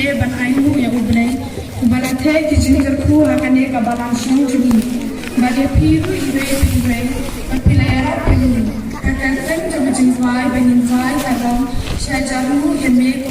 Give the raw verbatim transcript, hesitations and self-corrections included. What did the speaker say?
Ban ainguh ïa U Blei uba la theh ki jingkyrkhu ha kane ka balang shnong jong ngi. Bad ïa phi ruh iwei pa iwei ba phi la ïarap ïa ngi, ka kyrteng jong ka jingduwai ba ngin duwai ka long, sha jar nguh ïa me ko